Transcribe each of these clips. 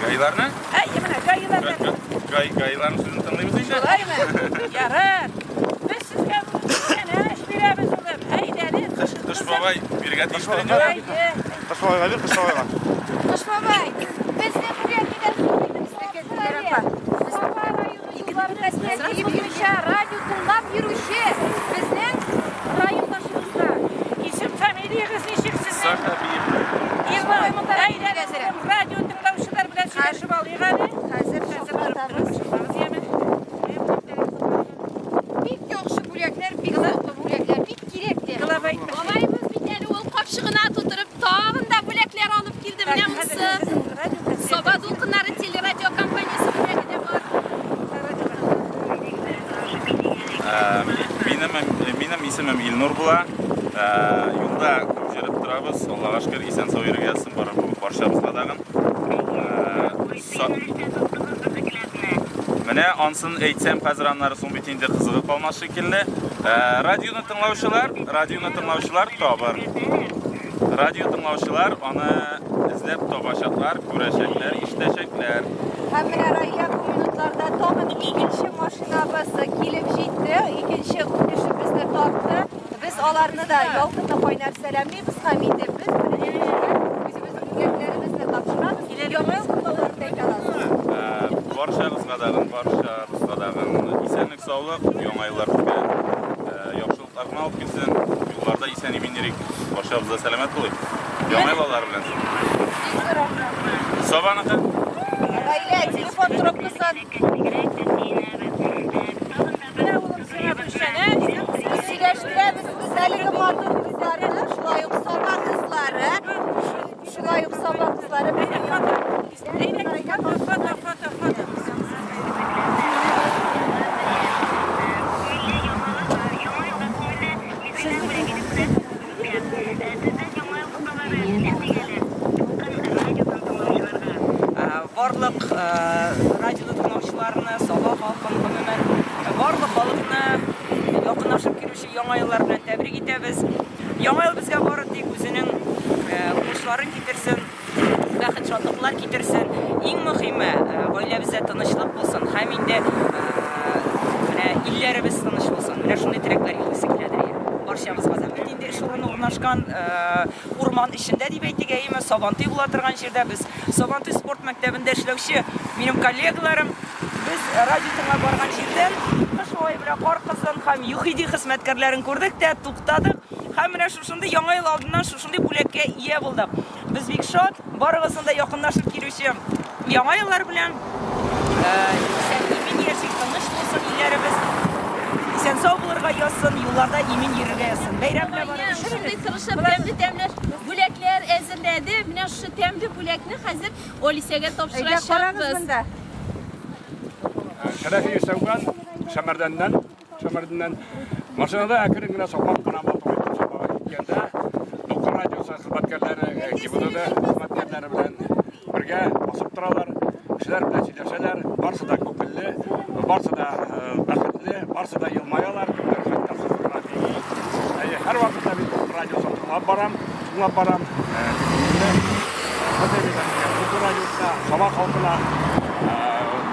ГАИларны? Әйе, менә ГАИларны. ГАИ, ГАИларның сүзен тыңлыйбыз инде. Шулаймы? Ярар. Без сезгә бүген күчтәнәч бирәбез, улым. Әйдәле. Кыш, Кыш бабай бирергә тиештер инде. Әйе. Кыш бабайга бир, Кыш бабайга. Кыш бабай, безнең бүләкне дә Саба районы юллары хезмәте буенча радио тыңлап йөрүче безнең райондашыбызга. Исем фамилиягез ничек сезнең? Сахабиев. Илнур, әйдәле, улым, радио тыңлаучылар белән сөйләшеп алыйк әле. Хәзер Хәзер торып торып башлагыз, яме. Бик яхшы бүләкләр, бик затлы бүләкләр, бик кирәк тә. Глава әйтмешли. Бабайыбыз бит әле ул капчыгына тутырып тагын да бүләкләр алып килде. Менә монысы Саба дулкыннары телерадиокомпаниясе бүләге дә бар. Минем исемем Илнур була. Юлда күп йөреп торабыз. Аллага шөкер, исән сау йөрергә язсын барчабызга тагын. Менә ансын әйтсәм, хәзер аннары соң бит инде кызыгы калмас шикелле. Радионы тыңлаучылар, радионы тыңлаучылар табыр. Радио тыңлаучылар аны эзләп табачаклар, күрәчәкләр, ишетәчәкләр. Һәм менә Раилә бу минутларда тагын икенче машинабыз килеп җитте, икенче кеше безне тартты. Без аларны да ялкынлы кайнар сәламлибез һәм инде без беренче кешегә үзебезнең бүләкләребезне тапшырабыз. Яңа ел котлауларын әйтә аласыз. Барчагызга дагын, барчабызга дагын исәнлек, саулык, яңа еллар безгә яхшылыклар гына алып килсен. Юлларда исән имин йөрик. Барчабыз да сәламәт булыйк. Яңа ел аллары белән. Сабаныкы. Раилә, телефон трубкасын Менә улым сиңа күчтәнәч. сөйләштерәбез. Без әлеге матур кызларны, шулай ук Саба кызлары, шулай ук Саба кызлары безнең янда. Әйдә, фото, фото, фото, фото. Барлык радио тыңлаучыларны, Саба халкын, гомумән, барлык халыкны якынлашып килүче яңа еллар белән тәбрик итәбез. Яңа ел безгә бары тик үзенең уңышларын китерсен, бәхет, шатлыклар китерсен. Иң мөһиме, гаиләбездә тынычлык булсын һәм инде менә илләребез тыныч булсын. Менә шундый теләкләр юллыйсы киләдер. Барчабызга да. Бит инде эш урыны урнашкан урман эчендә дип әйтик, әйеме, Сабантуй була торган җирдә без Сабантуй спорт мәктәбендә эшләүче минем коллегаларым, без радио тыңлап барган җирдән Кыш бабай белән Кар кызын һәм ЮХИДИ хезмәткәрләрен күрдек тә туктадык. Һәм менә шушындый яңа ел алдыннан шушындый бүләккә ия булдык. Без бик шат, барыгызны да якынлашып килүче яңа еллар белән исән имин яшик, тыныч булсын илләребез. Исән сау булырга язсын, юлларда имин йөрергә язсын. Бәйрәм белән барыгыз. Шундый тырышып тәмле-тәмле бүләкләр әзерләде. Менә шушы тәмле бүләкне хәзер Олисәгә Әйдә, карагыз тапшырачакбыз. монда. Шәрәфи Сәүган, Шәмәрдәннән, Шәмәрдәннән. Машинада әкрен генә саклап кына матур итеп Сабага киткәндә, Дулкын радиосы хезмәткәрләре, ГИБДД хезмәткәрләре белән бергә басып торалар, кешеләр белән сөйләшәләр, барсы да күңелле, барсы да бәхетле, барсы да елмаялар, кемдер хәтта сызгыра бии. Әйе, һәрвакытта мин Дулкын радиосын тыңлап барам, тыңлап барам. Күңелле. Дулкын радиосына, Саба халкына,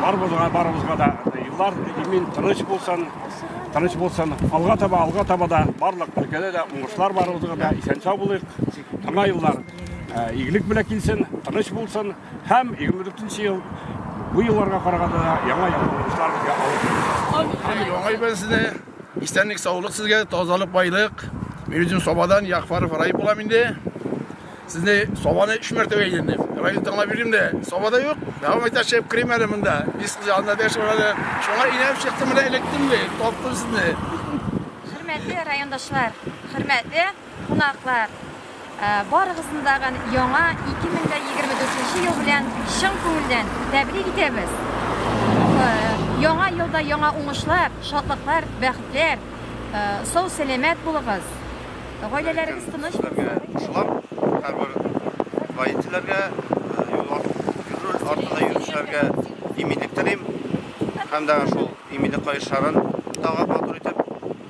барыбызга, барыбызга да еллар имин, тыныч булсын, тыныч булсын. Алга таба, алга таба да барлык өлкәдә дә уңышлар барыбызга да, исән сау булыйк. Яңа еллар игелек белән килсен, тыныч булсын һәм 24 ел бу елларга караганда да яңа яңа уңышлар безгә алып килсен. Һәм яңа ел белән сезне, исәнлек, саулык сезгә, тазалык, байлык. Мин үзем Сабадан Ягъфаров Раип булам инде. Сезне Сабаны 3 мәртәбә әйләндем. Радио тыңлап йөрим дә, Сабада юк. Дәвам итә чыгып керим әле монда. Бис кыз янында дәшеп әле. Шуңа инәп чыктым, менә эләктем бит, таптым сезне. Хөрмәтле райондашлар, хөрмәтле кунаклар, барыгызны да яңа 2024 ел белән чын күңелдән тәбрик итәбез. Яңа елда яңа уңышлар, шатлыклар, бәхетләр, сау сәламәт булыгыз. Гаиләләрегез тыныч булсын. Кушылам, һәрбер водительләргә, юл артында йөрүчеләргә иминлек телим. Һәм дә шул иминлек каешларын тагып матур итеп,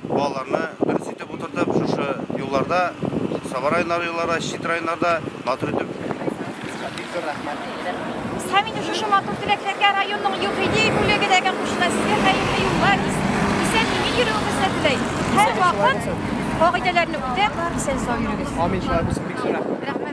балаларны дөрес итеп утыртып, шушы юлларда, Саба районнары юлларда, чит районнарда матур итеп. Бик зур рәхмәт. телибез. Һәм инде шушы матур теләкләргә районның ЮХИДИ бүлеге дә кушыла. Сезгә хәерле юллар, исән-имин йөрүегезне теләй. Һәрвакыт кагыйдәләрне үтәп, исән-сау йөрегез. Амин, шулай булсын, бик зур рәхмәт.